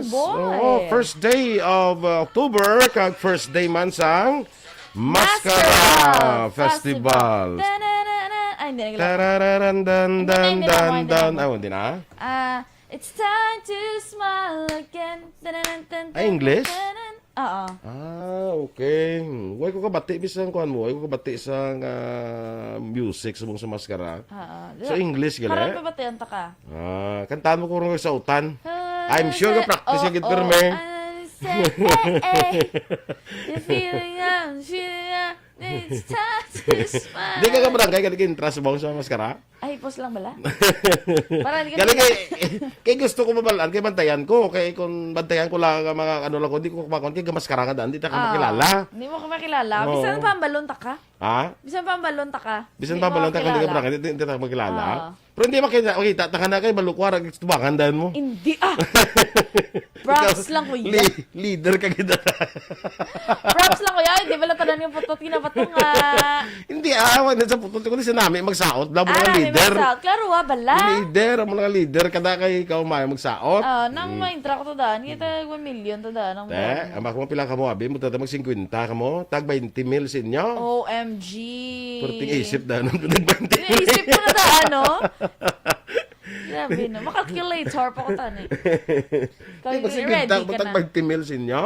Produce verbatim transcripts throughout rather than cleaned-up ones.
Boy. Oo, first day of uh, October, kag first day man sang Mascara Festival. Tananana. Ay, hindi na gila. Tarararan, dan, Hindi na, dan, hindi na, dan, hindi na. dan. Ah, hindi na. Ah, hindi na. Ah, hindi na. Ah, it's time to smile again. Tananana, tan, Ay, English? tan, tan. Oo. Ah, okay. Way ko kabati bisan kuan mo, way ko kabati sa ah, music subong sa Mascara. Oo. So, English gali? Karon pabatian ta ka. Ah, kantahan mo ko ron sa utan. Ah, I'm sure sa, ka-practice oh, ka gid, oh, pirme. I say, hey, hey. The feeling I'm feeling, it's time to smile. Di ka ka barangay ka nag-intra subong sa Mascara? Ay, post lang bala. Para di ka Galing makita. kay, kay gusto ko mabalaan, kay bantayan ko. Kay kung bantayan ko lang ang mga ano lang ko, di ko kumakon, kay gamaskara ka daan, di ta ka Ah, makilala. Hindi mo ka makilala. Oo. Bisan pa ang balon ta ka. Ha? Bisan pa ang balon ta ka. Bisan Hindi pa mo balon ta ka, hindi ka kilala. barangay, hindi, hindi ta makilala. Oo. Pero hindi makita, makita, ta ka na kay balukwara, tubangan daan mo. Hindi ah. Props Ikaw, lang, kuya. li-, leader ka gid. Props lang, kuya. Hindi bala tanan nga putot, kinabato nga. Hindi, ah, wala sa putot. Kundi sa nami, magsaot. Wala mo Ah, nga nami leader. magsaot. Klaro, ah, bala. Leader, amo nga leader. Kada kay ikaw may magsaot. Ah, nang Mm. may intro ko to daan. Kita one million to daan ang Eh, buwan. ang ako pila ka mo, abi, mo tata mag singkwenta ka mo, tag twenty mil sa inyo. O M G. Perting isip daan ang tag twenty mil. Naisip ko na daan, no? Grabe, no? Makalculator pa ko tani. Kay Di ba sige, ready ta-, ka tag na. twenty mil sa inyo?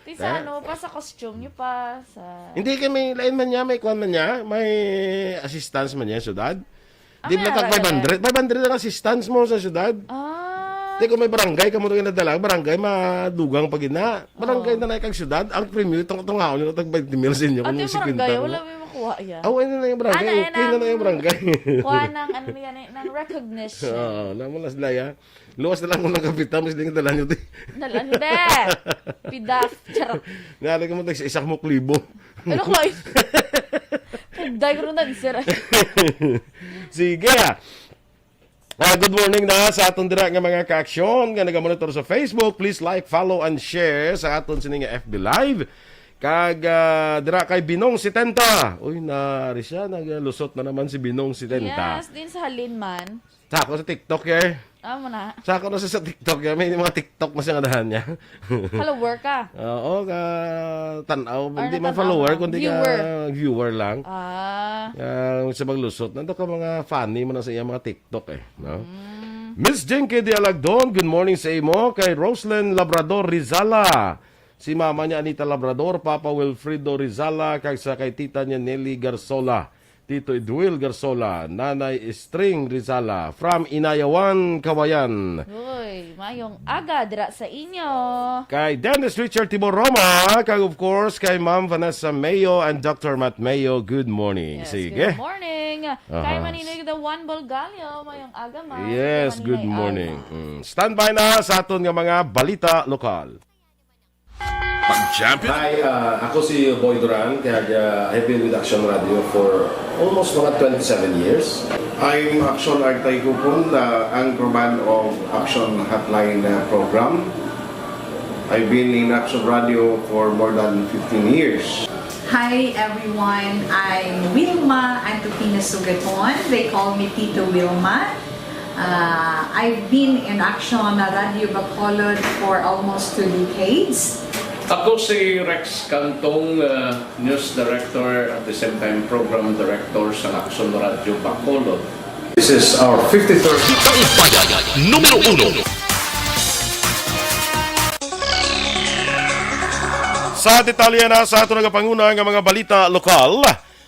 Di sa Eh? ano, pa sa costume niyo pa, sa Hindi kay may lain man niya, may kuan man niya, may assistance man niya, syudad. Di Ah, ba tag wala five hundred? Five hundred ang assistance mo sa syudad. Ah. Di kung may barangay, kamo rin nadala, barangay, madugang pa gid na. Barangay Oo. na na kag syudad, ang premyo, itong tungaon nyo, tag twenty mil sa inyo, Ate, kung yung barangay, singkwenta mo. wala may makuha yan. Aw, ayun na yung barangay. Ana, Okay na na yung ana. barangay. Kuha ng, ano yan, eh, ng recognition. Oo, namo na sila, ya. Luwas na lang mo ng kapitan, mas hindi dala nyo, di. Dala nyo, de. Pidaf. Charot. Nari ka mo, tag isa mo klibo. Ano ko, ay? Pugday ko rin, sir. Sige, ah. Ah, good morning na sa aton dira nga mga ka-aksyon nga nagamonitor sa Facebook. Please like, follow, and share sa aton sini nga F B Live. Kag ah, dira kay Binong setenta. Uy, nari siya, naglusot na naman si Binong setenta. Yes, din sa halin man. Sa ako sa TikTok, eh. Amo na. Sa ako na sa, sa TikTok, eh. May mga TikTok na siya nga dahan niya. Follower ka? Oo, ka tanaw. Or Hindi man natanaw follower, lang. kundi Viewer. ka viewer lang. Ah. Ah, sa maglusot. Nandun ka mga funny mo na sa iyang mga TikTok, eh. No? Mm. Miss Jinky Dialagdon, good morning sa imo. Kay Roslyn Labrador Rizala. Si mama niya Anita Labrador, Papa Wilfredo Rizala, kag sa kay tita niya Nelly Garsola. Tito Edwil Garsola, Nanay String Rizala, from Inayawan, Kawayan. Uy, mayong aga dira sa inyo. Kay Dennis Richard Tibor Roma, kag of course, kay Ma'am Vanessa Mayo and Doctor Matt Mayo, good morning. Yes, Sige. good morning. Kay Aha. Maninoy the One Bolgallo, mayong aga, ma'am. Yes, Maninoy good morning. Alma. Mm. Standby na sa aton nga mga balita lokal. Pag-champion. Hi, ah, ako si Boy Duran, kag ah, I've been with Action Radio for almost mga twenty-seven years. I'm Action Artay Kupon, the anchorman of Action Hotline uh, program. I've been in Action Radio for more than fifteen years. Hi everyone, I'm Wilma Antupina Sugaton. They call me Tito Wilma. Uh, I've been in Action Radio Bacolod for almost two decades. Ako si Rex Cantong, uh, News Director, at the same time Program Director sa Action Radio Bacolod. This is our fifty-third. Kaupaya numero uno. Sa detalye na sa ato nagapanguna nga mga balita lokal,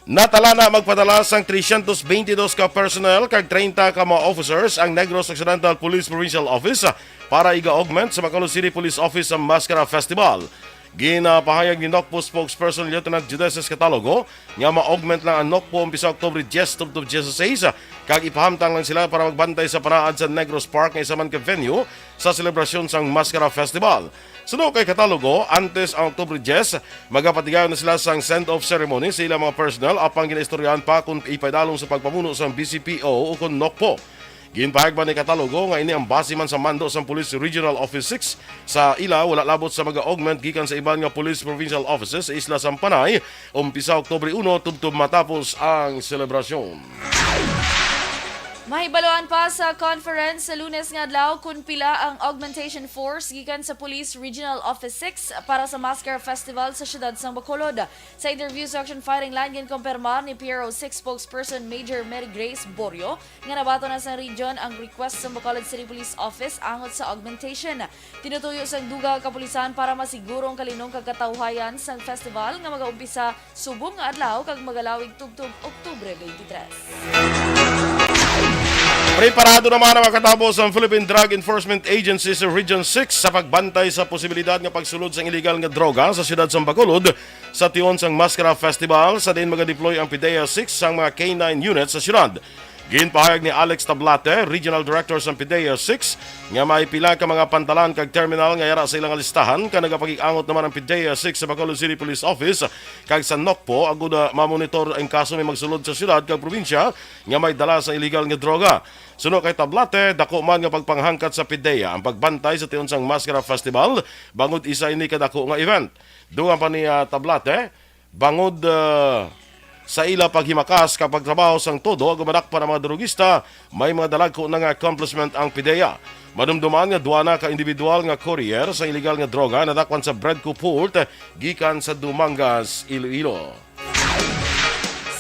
natalana magpadala sang trescientos veintidós ka personnel kag treinta ka mga officers ang Negros Occidental Police Provincial Office para iga-augment sa Bacolod City Police Office sa Mascara Festival. Ginapahayag ni Nocpo spokesperson Lieutenant Judeces Catalogo nga ma-augment lang ang Nocpo umpisa Oktubre diyes tubtob diyesisais, kag ipahamtang lang sila para magbantay sa panaad sa Negros Park nga isa man ka venue sa selebrasyon sang Mascara Festival. Suno kay Catalogo, antes ang Oktubre diyes, magapatigayon na sila sang send-off ceremony sa ilang mga personnel, apang ginaistoryahan pa kung ipadalom sa pagpamuno sang B C P O o kon Nocpo. Ginpahayag man ni Catalogo nga ini ang base man sa mando sang Police Regional Office six. Sa ila, wala labot sa mag-augment gikan sa iban nga Police Provincial Offices sa isla sang Panay, umpisa Oktubre uno tubtob matapos ang selebrasyon. Mahibaluan pa sa conference sa Lunes nga adlaw kung pila ang augmentation force gikan sa Police Regional Office six para sa Mascara Festival sa siyudad sang Bacolod. Sa interview sa Action Firing Line, ginkumpirmar ni P R O six spokesperson Major Mary Grace Borio nga nabaton na sa region ang request sa Bacolod City Police Office angot sa augmentation. Tinutuyo sang dugang kapulisan para masiguro ang kalinong kag katawhayan sang festival nga magaumpisa subong nga adlaw kag magalawig tubtob Oktubre twenty-three. Preparado naman ang mga katapo sang Philippine Drug Enforcement Agency sa Region six sa pagbantay sa posibilidad nga pagsulod sang iligal nga droga sa siyudad sang Bacolod sa tion sang Mascara Festival, sa diin magadeploy ang PDEA six sang mga K nine units sa siyudad. Ginpahayag ni Alex Tablate, Regional Director sang PDEA six, nga may pila ka mga pantalan kag terminal nga yara sa ilang listahan, kag nagapakig-angot naman ang PDEA six sa Bacolod City Police Office kag sa NOCPO agud, ah, mamonitor ang kaso may magsulod sa siyudad kag probinsya nga may dala sa iligal nga droga. Suno kay Tablate, dako man nga pagpanghangkat sa PDEA ang pagbantay sa tion sang Mascara Festival, bangod isa ini ka dako nga event. Dugang pa ni, ah, Tablate, bangod, ah, sa ila paghimakas kag pagtrabaho sang todo ug madakpan ang mga drugista, may mga dalagko na nga accomplishment ang PDEA. Madumduman nga dua na ka individual nga courier sa illegal nga droga nadakpan sa Bredco Port gikan sa Dumangas, Iloilo.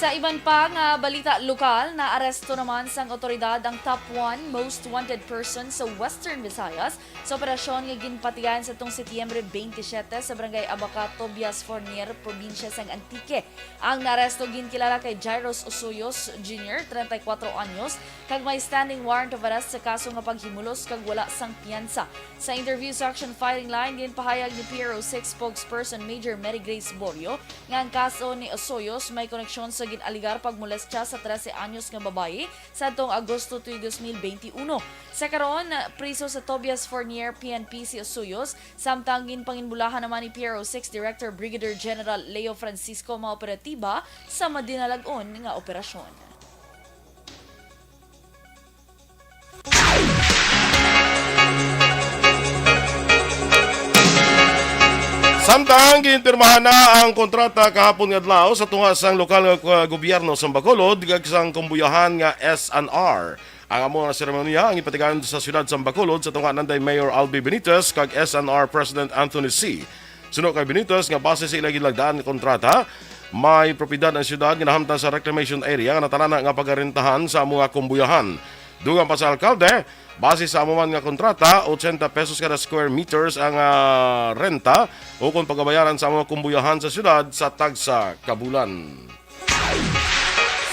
Sa iban pa nga balita lokal, naaresto naman sang awtoridad ang top one most wanted person sa Western Visayas sa operasyon nga ginpatigayon sa tuong Setyembre twenty-seven sa Barangay Abaca, Tobias Fornier, probinsya sang Antique. Ang naaresto ginkilala kay Jairus Osoyos Junior, treinta y cuatro anyos, kag may standing warrant of arrest sa kaso nga paghimulos kag wala sang piyansa. Sa interview sa Action Firing Line, ginpahayag ni P R O six spokesperson Major Mary Grace Borio nga ang kaso ni Osoyos may koneksyon sa gin-alegar pagmolestya sa trese anyos nga babayi sadtong Agosto tuig dos mil beinti uno. Sa karon, priso sa Tobias Fornier P N P si Osoyos, samtang ginpanginbulahan naman ni P R O six Director Brigadier General Leo Francisco ang mga operatiba sa madinalag-on nga operasyon. Samtang ginpirmahan na ang kontrata kahapon nga adlaw sa tunga sang lokal nga, uh, gobyerno sa Bacolod kag sang kumbuyahan nga S and R. Ang amo nga seremonya ang ipatigayon sa siyudad sa Bacolod sa tunga nanday Mayor Albi Benitez kag S and R President Anthony Sy. Suno kay Benitez nga base sa ila ginlagdaan nga kontrata, may propiedad ang siyudad nga nahamtang sa reclamation area nga natalana nga pagarentahan sa amo nga kumbuyahan. Dugang pa sa alkalde, base sa amo man nga kontrata, ochenta pesos kada square meters ang, ah, renta ukon pagabayaran sa amo nga kumbuyahan sa siyudad sa tagsa ka bulan.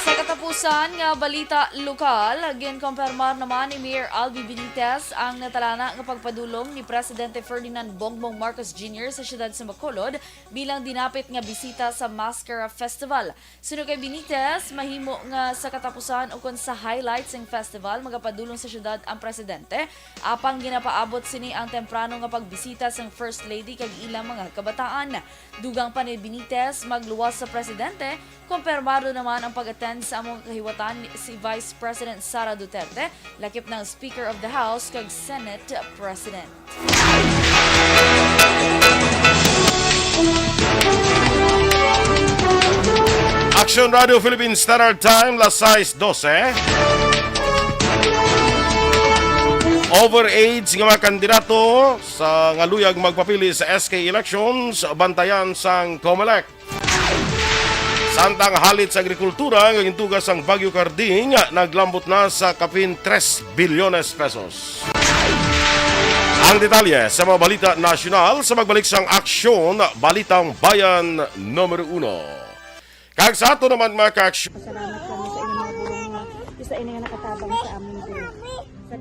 Sa katapusan nga balita lokal, ginkompirmar naman ni Mayor Albi Benitez ang natalana nga pagpadulong ni Presidente Ferdinand Bongbong Marcos Junior sa siyudad sa Bacolod bilang dinapit nga bisita sa Mascara Festival. Suno kay Benitez, mahimo nga sa katapusan ukon sa highlight sing festival magapadulong sa siyudad ang presidente, apang ginapaabot sini ang temprano nga pagbisita sang First Lady kag ilang mga kabataan. Dugang pa ni Benitez magluwas sa presidente, kumpirmado naman ang pag-attend sa among kahiwatan si Vice President Sara Duterte, lakip na ang Speaker of the House kag Senate President. Action Radio Philippine Standard Time, las sais dose. Overage nga mga kandidato sa nga luyag magpapili sa S K elections, bantayan sang Comelec. Samtang halit sa agrikultura nga gintuga sang Bagyo Karding naglambot na sa kapin tres bilyones pesos. Ang detalye sa mga balita nasyonal sa pagbalik sang Aksyon Balitang Bayan numero uno. Kag sa ato naman, mga ka-aksyon, Pasalamat kami sa inyong mga bulong nga isa ini nga nakatabang sa amin diri. Sa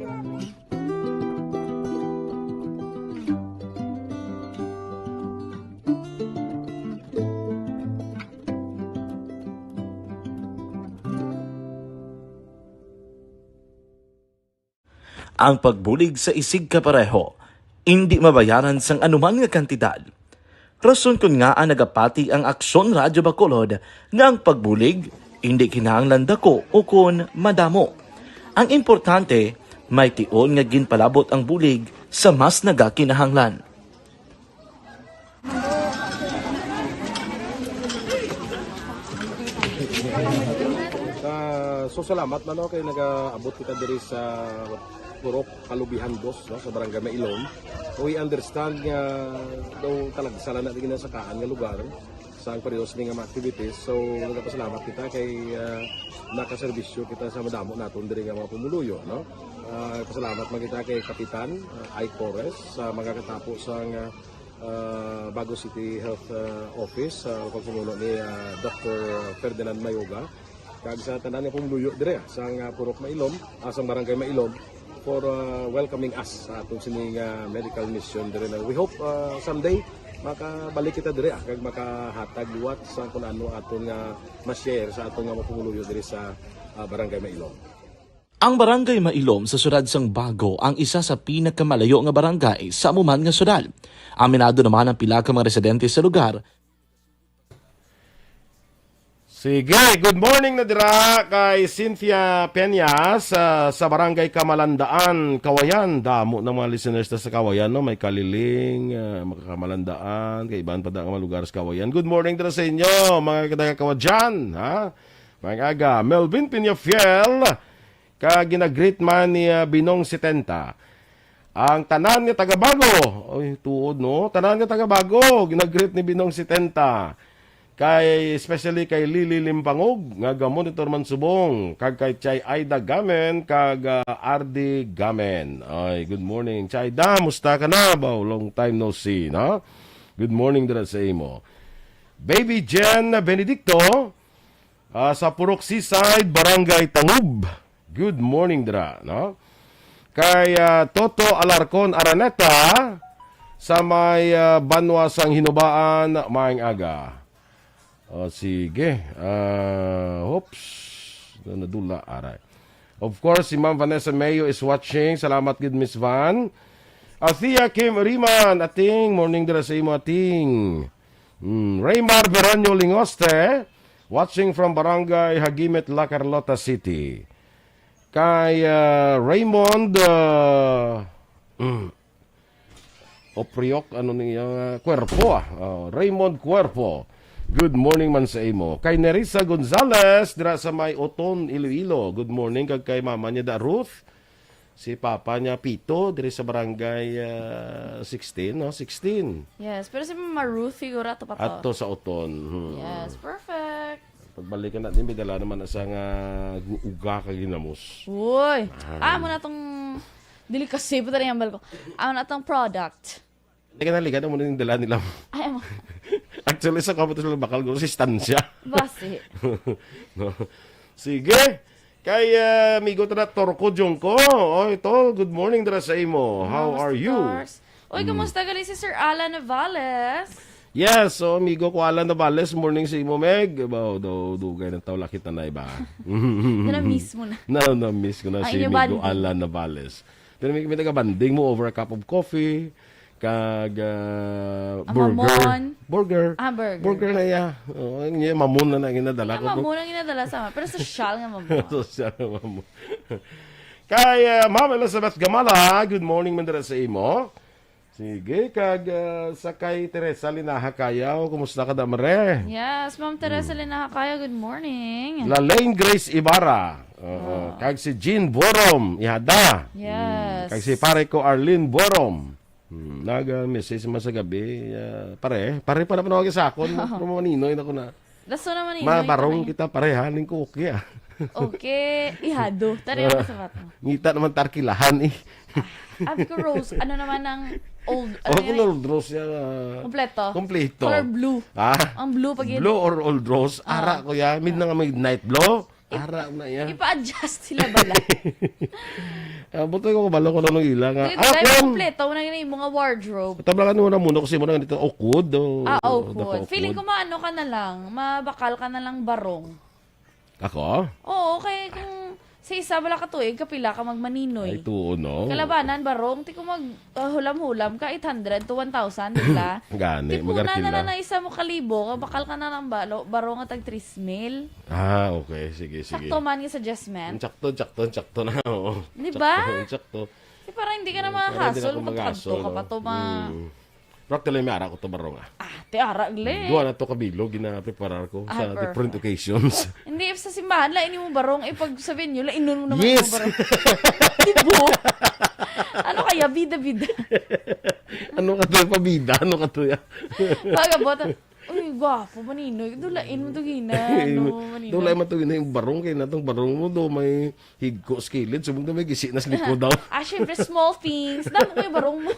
Ang pagbulig sa isigkapareho indi mabayaran sang anuman nga kantidad. Rason kon ngaa nagapati ang Aksyon Radyo Bacolod nga ang pagbulig indi kinahanglan dako ukon madamo. Ang importante, may tion nga ginpalabot ang bulig sa mas nagakinahanglan. Sa So, salamat man, no, kay nagaabot kita diri sa Purok Kalubihan Dos, no, sa Barangay Mailom. We understand nga daw talagsa lang na di ginasakaan nga lugar sa ang pareho sini nga mga activities. So, nagapasalamat kita kay, ah, nakaserbisyo kita sa madamo naton diri nga mga pumuluyo, no? Ah, pasalamat man kita kay Kapitan, ah, Ike Torres sa mga katapo sa nga, ah, Bago City Health, ah, Office sa pagpamuno ni, ah, Doctor Ferdinand Mayoga. Kag sa tanan nga pumuluyo dire, ah, sang, ah, Purok Mailom, ah, sang Barangay Mailom, for, ah, welcoming us sa aton sini nga medical mission dire na. We hope, ah, someday makabalik kita dire, ah, kag makahatag liwat sa kung ano aton nga ma-share sa aton nga mga pumuluyo dire sa, ah, Barangay Mailom. Ang Barangay Mailom sa siyudad sang Bago ang isa sa pinakamalayo nga barangay sa amo man nga siyudad. Aminado naman ang pila ka mga residente sa lugar. Sige, good morning na dira kay Cynthia Peña sa, sa Barangay Kamalandaan, Kawayan. Damo ng mga listeners na sa Kawayan, no? May Kaliling, ah, mga Kamalandaan, kay iban pa da nga mga lugar sa Kawayan. Good morning dira sa inyo, mga taga Kawayan, ha? Mga aga, Melvin Peñafiel, ka ginagreet man ni, ah, Binong Setenta. Ang tanan nga taga Bago, oy, tuod, no? Tanan nga taga Bago, ginagreet ni Binong Setenta. Kay, especially kay Lily Limpangog, nga gamon ni Torman Subong, kag kay Chay Aida Gamen, kag, ah, Ardi Gamen. Ay, good morning, Chay Aida, musta ka na? Baw, long time no see, no? Good morning dira sa imo. Baby Jen Benedicto, ah, sa Purok Seaside, Barangay Tangub. Good morning dira, no? Kay, ah, Toto Alarcon Araneta sa may, ah, Banwa sang Hinubaan, maayong aga. O, sige. Ah, oops. Na-, nadula, aray. Of course, si Ma'am Vanessa Mayo is watching. Salamat gid, Miss Van. Athea Kim Riman, ating, morning dira sa imo, ating. Hmm, Raymar Veronio Lingoste, watching from Barangay Hagimit, La Carlota City. Kay, ah, Raymond, ah, mm, Opriok, ano niya, Cuerpo, ah. Oh, Raymond Cuerpo. Good morning man sa imo. Kay Nerissa Gonzalez, dira sa may Oton, Iloilo. Good morning. Kag kay mama niya da Ruth, si papa niya Pito, diri sa barangay, ah, sixteen, no? Sixteen. Yes, pero si Mama Ruth siguro ato pa to. Ato sa Oton. Hmm. Yes, perfect. Pagbalik na din, may dala naman na sa nga gu-, uga ka ginamos. Uy! Ah. Ah, muna tong delicacy pa tayo yung ko. Amo na tong product. Hindi ka naligan mo na yung dala nila. Ay, amo. Actually, sa kapatid sila bakal ko, si Stancia. Basi. No? Sige. Kay, ah, amigo ta na, Torco Jongco. Oy, tol, good morning dira sa imo. How Kamusta, are you? Tors? Uy, Mm. kamusta gali si Sir Alan Navales? Yes, so amigo ko Alan Navales, morning sa imo, Meg. Ba, do, dugay ng tawla kita na iba. Na-miss mo na. Na, na-miss ko na Ang si inyo amigo banding. Alan Navales. Pero may, may taga-banding mo over a cup of coffee, kag, ah, Ang burger. Mamon. Burger. Ah, burger. Burger na iya. Oh, ang iya, mamon na na ginadala Ang ko. Mamon ang ginadala sa mga, pero sosyal nga mamon. Sosyal nga mamon. Kay, ah, Ma'am Elizabeth Gamala, good morning man dira sa imo. Sige, kag, ah, sa kay Teresa Linaha Kayaw, kumusta ka, Damre? Yes, Ma'am Teresa Hmm. Linaha Kayaw, good morning. Lalaine Grace Ibarra. Oo. Ah. Kag si Jean Borom, ihada. Yes. Hmm. Kag si pare ko Arlene Borom. Hmm. Naga-message man sa gabi. Ah, pare, pare pa na panawag sa akon. Pero maninoy na ko na. Laso naman ni Ma, Noy barong Tanay. Kita pareha ning kuki, ah. Okay, ihado. Tari ang sapat mo. Ngita naman tarkilahan, eh. Ah, abi ko rose. Ano naman ang old, ano Oh, yun? Kung old rose yan, ah. Kompleto? Kompleto. Color blue. Ah? Ang blue pag yun. Blue or old rose? Ah. Ara ko yan. Mid na nga midnight blue. Ip-, Ara na yan. Ipa-adjust sila bala. Ah, buto ko kabalo ko nung ila nga. Di, Ah, dahil kung kompleto, wala na yung mga wardrobe. Tablangan mo na muna kasi mo na ganito, awkward, oh. Ah, Oh, awkward. Feeling ko maano ka na lang, mabakal ka na lang barong. Ako? Oo, kay kung sa isa, wala ka tuig, kapila ka magmaninoy. Ay, tuo, no? Kalabanan, barong, ti kung mag, ah, hulam-hulam ka, eight hundred to one thousand, di ba? Gani, Tipuna na magarkila. Lang na isa mo kalibo, bakal ka na lang balo, barong at tag three mil. Ah, okay. Sige, sige. Sakto man yung adjustment. Sakto, sakto, sakto na, oo. Di ba? Sakto, sakto. Di para hindi ka na Para hindi mahasol, na ako magkadto ka magasol, pa no? To, ma- Mm. Pero actually, may ara ko to barong, ah. Ah, ti ara, gle. Duha na to ka bilog, ginapreparar ko Ah, sa different perfect. occasions. Hindi, sa simbahan, lain mo barong, eh, pag sa venue, lain mo naman Yes. mo barong. Di ba? Ano kaya, bida-bida? Ano ka to, pabida? Ano ka to, ya? Pag-abot, ah, "Uy, gwapo, maninoy. Dulain mo to, gina." No, maninoy. Dulain mo to, gina, yung barong, kaya natong barong mo, do, may higko sa kilid, subong na may gisi na sa likod daw. Ah, syempre, small things. Damo ko yung barong mo.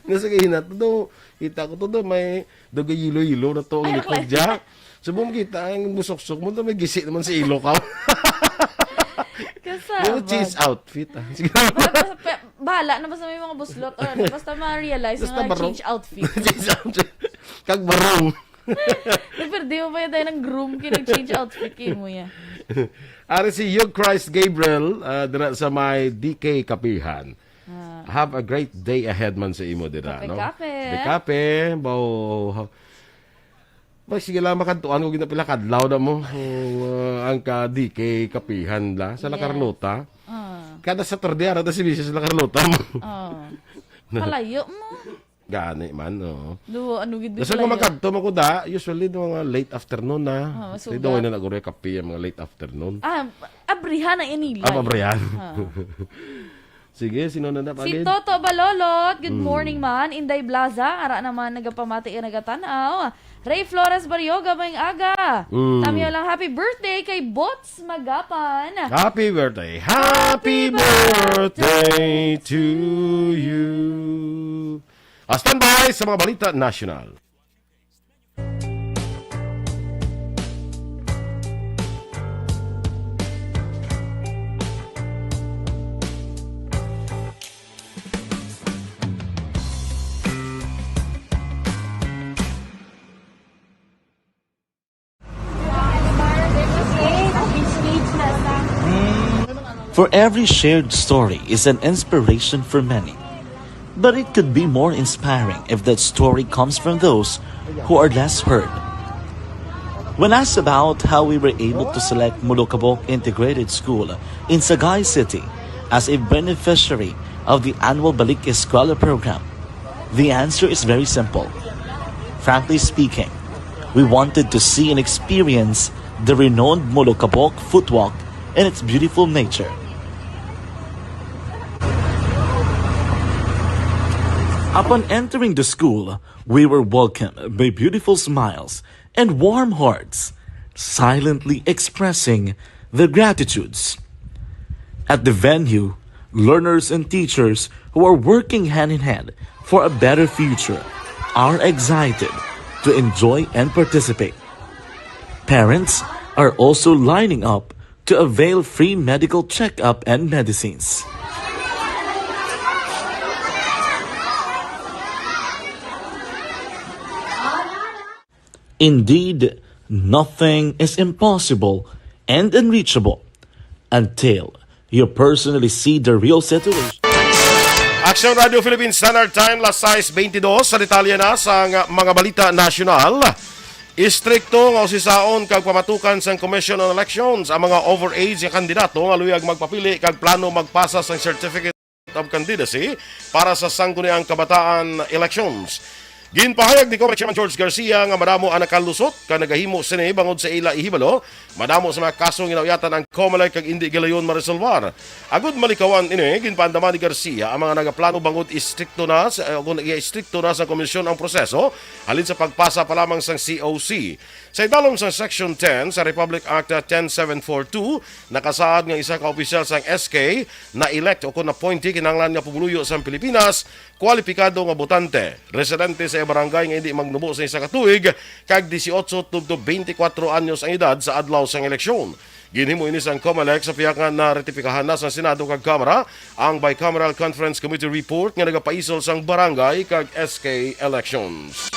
Nasa kahinat daw, kita ko to daw, may dugay yilo-yilo na to ang Ay, likod okay. dya. Subong kita ang musuksok mo, daw may gisi naman sa ilo ka. Kasama. Yung change outfit, ah. Sige. Ba-, basta, pe-, bahala na basta may mga buslot or ano, basta ma-realize Basta na barong. change outfit. Change outfit. Kag barong. Pero di mo pa yun tayo ng groom, kinag-change outfit kayo mo yan. Ari si Hugh Christ Gabriel, ah, dira sa may D K Kapihan. Ah. Have a great day ahead man sa imo dira, no? Kape-kape. Kape-kape, bao-, ba, sige lang, makadtuan ko ginapila kadlaw na mo. Oh, ah, ang ka D K Kapihan la, sa La Yes. Carlota. Ah. Kada Saturday, ara ta si Misis La Carlota mo. Ah. Kalayo mo. Gani man, oo. Do, ano gid Basta bitayo? Kung makadto man ko da, usually do mga late afternoon na. Ah, Di suga. Daw na naguro kape ang mga late afternoon. Ah, abrihan ang inilay. Ah, abrihan. Ah. Sige, sino na na Si pagid? Toto Balolot, good Hmm. morning man. Inday Blaza, ara naman nagapamati nga nagatan-aw. Ray Flores Barioga, maayong aga. Hmm. Tamiyo lang, happy birthday kay Bots Magapan. Happy birthday. Happy Happy birthday birthday to you. Ah, standby sa mga balita national. For every shared story is an inspiration for many. But it could be more inspiring if that story comes from those who are less heard. When asked about how we were able to select Molokabok Integrated School in Sagay City as a beneficiary of the annual Balik Eskwela program, the answer is very simple. Frankly speaking, we wanted to see and experience the renowned Molokabok Footwalk and its beautiful nature. Upon entering the school, we were welcomed by beautiful smiles and warm hearts, silently expressing their gratitudes. At the venue, learners and teachers who are working hand in hand for a better future are excited to enjoy and participate. Parents are also lining up to avail free medical checkup and medicines. Indeed, nothing is impossible and unreachable until you personally see the real situation. Aksyon Radio Philippines Standard Time, las sais beintidos. Sa detalye na sang mga balita nasyonal, istrikto nga usisaon kag pamatukan sang Commission on Elections ang mga overage nga kandidato nga luyag magpapili kag plano magpasa sang Certificate of Candidacy para sa Sangguniang Kabataan Elections. Ginpahayag ni Comelec Chairman George Garcia nga madamo ang nakalusot kag nagahimo sini bangod sa ila ihibalo. Madamo sa mga kasong ginauyatan ang Comelec kag indi gilayon maresolbar. Agud malikawan ini, ginpaandam ni Garcia ang mga nagaplano bangod istrikto na sa, o kung istrikto na sa komisyon ang proseso halin sa pagpasa pa lamang sang C O C. Sa idalom sang Section ten sa Republic Act ten seven four two, nakasaad nga isa ka opisyal sang S K na-elect o kon appointee kinahanglan nga pumuluyo sang Pilipinas, kwalipikado nga botante, residente sa iya barangay nga indi magnubo sa isa ka tuig, kag dieciocho tubtob twenty-four anyos ang edad sa adlaw sang eleksyon. Ginhimo ini sang Comelec sa pihak nga naretipikahan na sang Senado kag Kamara ang Bicameral Conference Committee report nga nagapaisol sang barangay kag S K elections.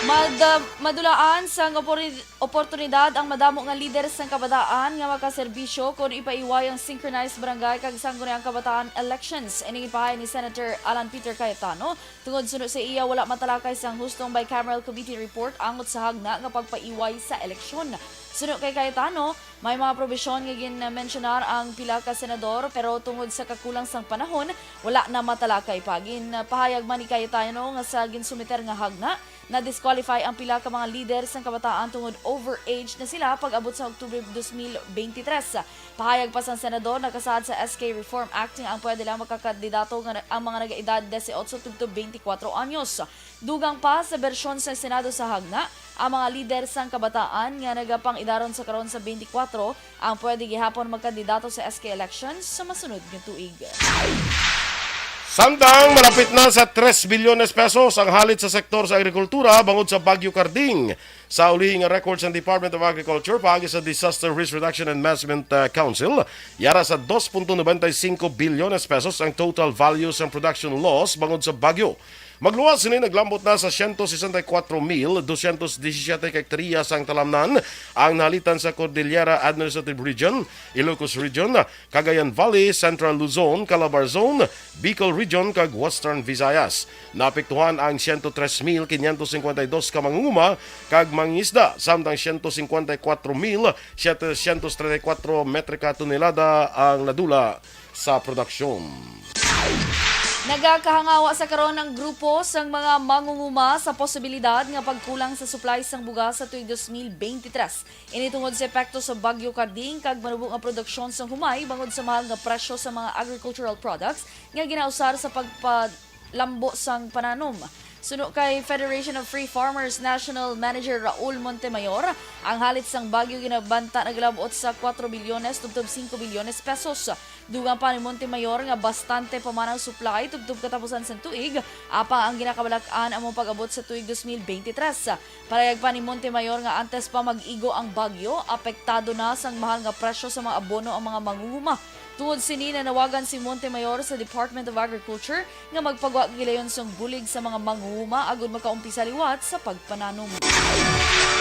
Mad-, madulaan sang opori-, oportunidad ang madamo nga lider sang kabataan nga makaserbisyo kon ipaiway ang synchronized barangay kag sangguniang kabataan elections. Ini ginpahayag ni Senator Alan Peter Cayetano tungod suno sa iya wala matalakay sang hustong bicameral committee report angot sa hagna nga pagpaiway sa eleksyon. Suno kay Cayetano, may mga probisyon nga ginmensyonar ang pila ka senador, pero tungod sa kakulang sang panahon, wala na matalakay pa. Ginpahayag man ni Cayetano nga sa ginsumiter nga hagna, na-disqualify ang pila ka mga lider sang kabataan tungod overage na sila pag-abot sa Oktubre dos mil beintitrés. Pahayag pa sang senador, nakasaad sa S K Reform Act nga ang pwede lang makakandidato nga ang mga nagaedad dieciocho tubtob beintikwatro anyos. Dugang pa sa bersyon sa Senado sa hagna, ang mga lider sang kabataan nga nagapang-idaron sa karon sa beintikwatro ang pwede gihapon magkandidato sa S K elections sa masunod nga tuig. Samtang malapit na sa tres bilyones pesos ang halit sa sektor sa agrikultura bangod sa Bagyo Karding. Sa ulihi nga record sang Department of Agriculture paagi sa Disaster Risk Reduction and Management, uh, Council, yara sa dos punto nobenta y cinco bilyones pesos ang total value sang production loss bangod sa bagyo. Magluwas sini, naglambot na sa siyento sesenta y kuwatro mil dosyentos disisiete ka hektarya sang talamnan ang nahalitan sa Cordillera Administrative Region, Ilocos Region, Cagayan Valley, Central Luzon, Calabar Zone, Bicol Region, kag Western Visayas. Naapektuhan ang siyento tres mil kinyentos singkwenta y dos ka mangunguma kag mangingisda, samtang siyento singkwenta y kuwatro mil setecientos treinta y kuwatro metrika tonelada ang nadula sa produksyon. Nagakahangawa sa karon ang grupo sang mga mangunguma sa posibilidad nga pagkulang sa supply sang bugas sa tuig dos mil beintitrés. Ini tungod sa epekto sa Bagyo Karding kag manubo nga produksyon sang humay bangod sa mahal nga presyo sa mga agricultural products nga ginausar sa pagpalambo sang pananom. Suno kay Federation of Free Farmers National Manager Raul Montemayor, ang halit sang bagyo ginabanta naglabot sa kuwatro bilyones tubtob singko bilyones pesos. Dugang pa ni Montemayor nga bastante pa man ang supply tubtob katapusan sang tuig, apang ang ginakabalak-an amo pag-abot sa tuig dos mil beintitrés. Parayag pa ni Montemayor nga antes pa mag-igo ang bagyo, apektado na sang mahal nga presyo sa mga abono ang mga mangunguma. Tungod sini, nanawagan si Montemayor sa Department of Agriculture nga magpagwa gilayon sang bulig sa mga mangunguma agud makaumpisa liwat sa pagpananom.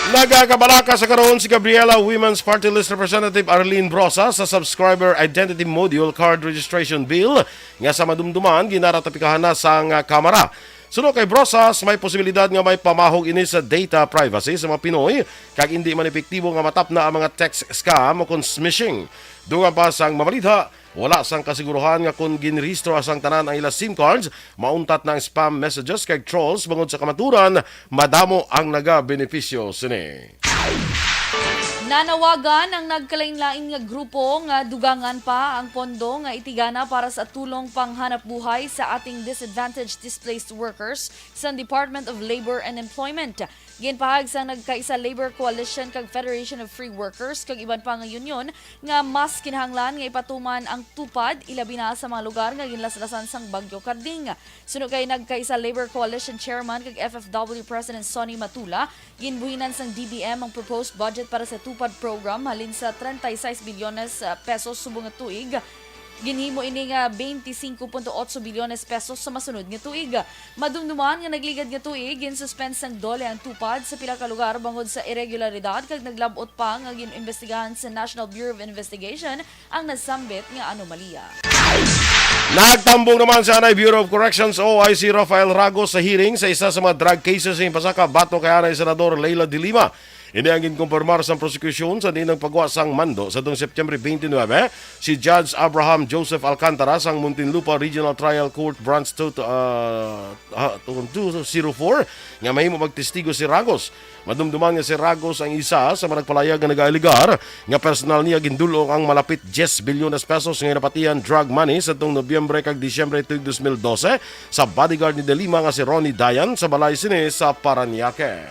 Nagakabalaka sa karon si Gabriela Women's Party List Representative Arlene Brosas sa Subscriber Identity Module Card Registration Bill nga sa madumduman ginaratipikahan na sang Kamara. Suno kay Brosas, may posibilidad nga may pamahog ini sa data privacy sa mga Pinoy kag indi man epektibo nga matapna ang mga text scam o kon smishing. Dugang pa sang mabalita, wala sang kasiguruhan nga kon ginrehistro sang tanan ang ila SIM cards, mauntat na ang spam messages kag trolls bangod sa kamaturan, madamo ang nagabenepisyo sini. Nanawagan ang nagkalainlain nga grupo nga dugangan pa ang pondo nga itigana para sa tulong panghanapbuhay sa ating disadvantaged displaced workers sa Department of Labor and Employment. Ginpahayag sang nagkaisa Labor Coalition kag Federation of Free Workers kag iban pa nga union nga mas kinahanglan nga ipatuman ang TUPAD, ilabi na sa mga lugar nga ginlaslasan sang Bagyo Karding. Suno kay nagkaisa Labor Coalition Chairman kag F F W President Sonny Matula, ginbuhinan sang D B M ang proposed budget para sa TUPAD program halin sa treinta y seis bilyones, ah, pesos subong nga tuig. Ginhimo ini nga veinticinco punto ocho bilyones pesos sa masunod nga tuig. Madumduman nga nagligad nga tuig, ginsuspend sang DOLE ang TUPAD sa pila ka lugar bangod sa iregularidad kag naglab-ot pa nga gin-imbestigahan sa National Bureau of Investigation ang nasambit nga anomalya. Nagtambong naman si anay Bureau of Corrections o I C Rafael Ragos sa hearing sa isa sa mga drug cases nga ipasaka batok kay anay Senador Leila de Lima. Ini ang ginkumpirmar sang prosekusyon sa dinang pagwa sang mando sa tuong September twenty-nine. Si Judge Abraham Joseph Alcantara sang Muntinlupa Regional Trial Court Branch two, ah, ah, two zero four nga mahimo magtestigo si Ragos. Madumduman nga si Ragos ang isa sa mga nagpalayag nga nagaalegar nga personal niya gindul-ong ang malapit diyes bilyones pesos nga napatihan drug money sa tuong Nobyembre kag Disyembre tuig dos mil dose sa bodyguard ni De Lima nga si Ronnie Dayan sa balay sini sa Parañaque.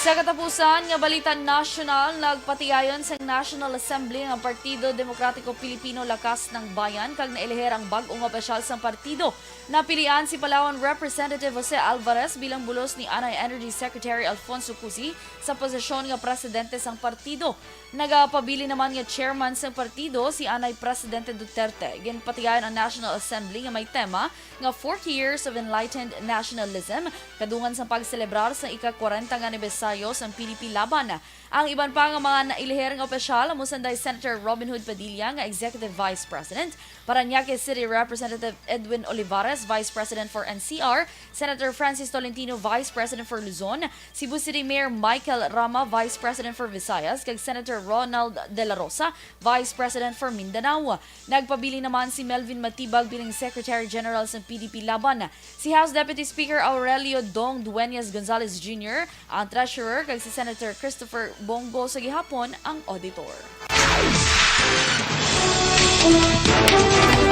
Sa katapusan nga balita nasyonal, nagpatigayon sa National Assembly ang Partido Demokratiko Pilipino Lakas ng Bayan kag naeleher ang bag-o nga opisyal sang partido. Napilian si Palawan Representative Jose Alvarez bilang bulos ni anay Energy Secretary Alfonso Cusi sa posisyon nga presidente sang partido. Nagapabilin naman nga chairman sang partido si anay Presidente Duterte. Ginpatigayon ang National Assembly nga may tema nga forty Years of Enlightened Nationalism, kadungan sang pagselebrar sang ika-kwarenta nga anibersaryo Tayo sang P D P Laban. Ang iban pa nga mga nailihir nga opisyal amo sanday Senator Robin Hood Padilla nga Executive Vice President, Parañaque City Representative Edwin Olivares, Vice President for N C R, Senator Francis Tolentino, Vice President for Luzon, Cebu City Mayor Michael Rama, Vice President for Visayas, kag Senator Ronald De La Rosa, Vice President for Mindanao. Nagpabilin naman si Melvin Matibag bilang Secretary General sang P D P Laban. Si House Deputy Speaker Aurelio Dong Dueñas Gonzales Junior, ang treasurer, kag si Senator Christopher Bong Go sa gihapon ang auditor.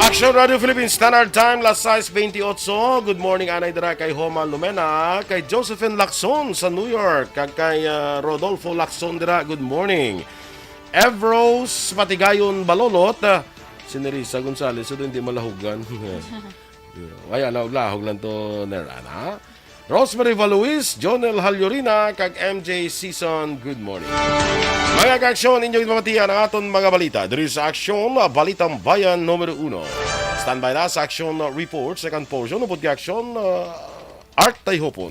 Action Radio Philippines Standard Time, las sais veintiocho. Good morning, anay dira kay Homa Lumena, kay Josephine Lacson sa New York, kag kay ah, Rodolfo Lacson dira. Good morning. Evrose Patigayon Balolot, ah, si Nerissa Gonzales, so hindi malahugan. Ay, ano, lahog lang to, Nerana. Rosemary Valuis, Jonel Haliorina, kag M J Season, good morning. Mga kaaksyon, inyong ipamatian ang aton mga balita diri sa Aksyon, Balitang Bayan numero uno. Standby na sa Aksyon Report, second portion, upod kay Aksyon uh, Art Tayhopon.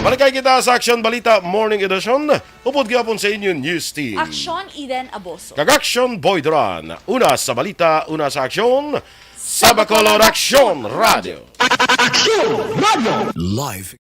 Balikay kita sa Aksyon Balita Morning Edition, upod gyapon sa inyo News Team. Aksyon Eden Aboso. Kag Aksyon Boy Duran. Una sa balita, una sa aksyon, sa Bacolod Aksyon Radio. Aksyon Radio. Live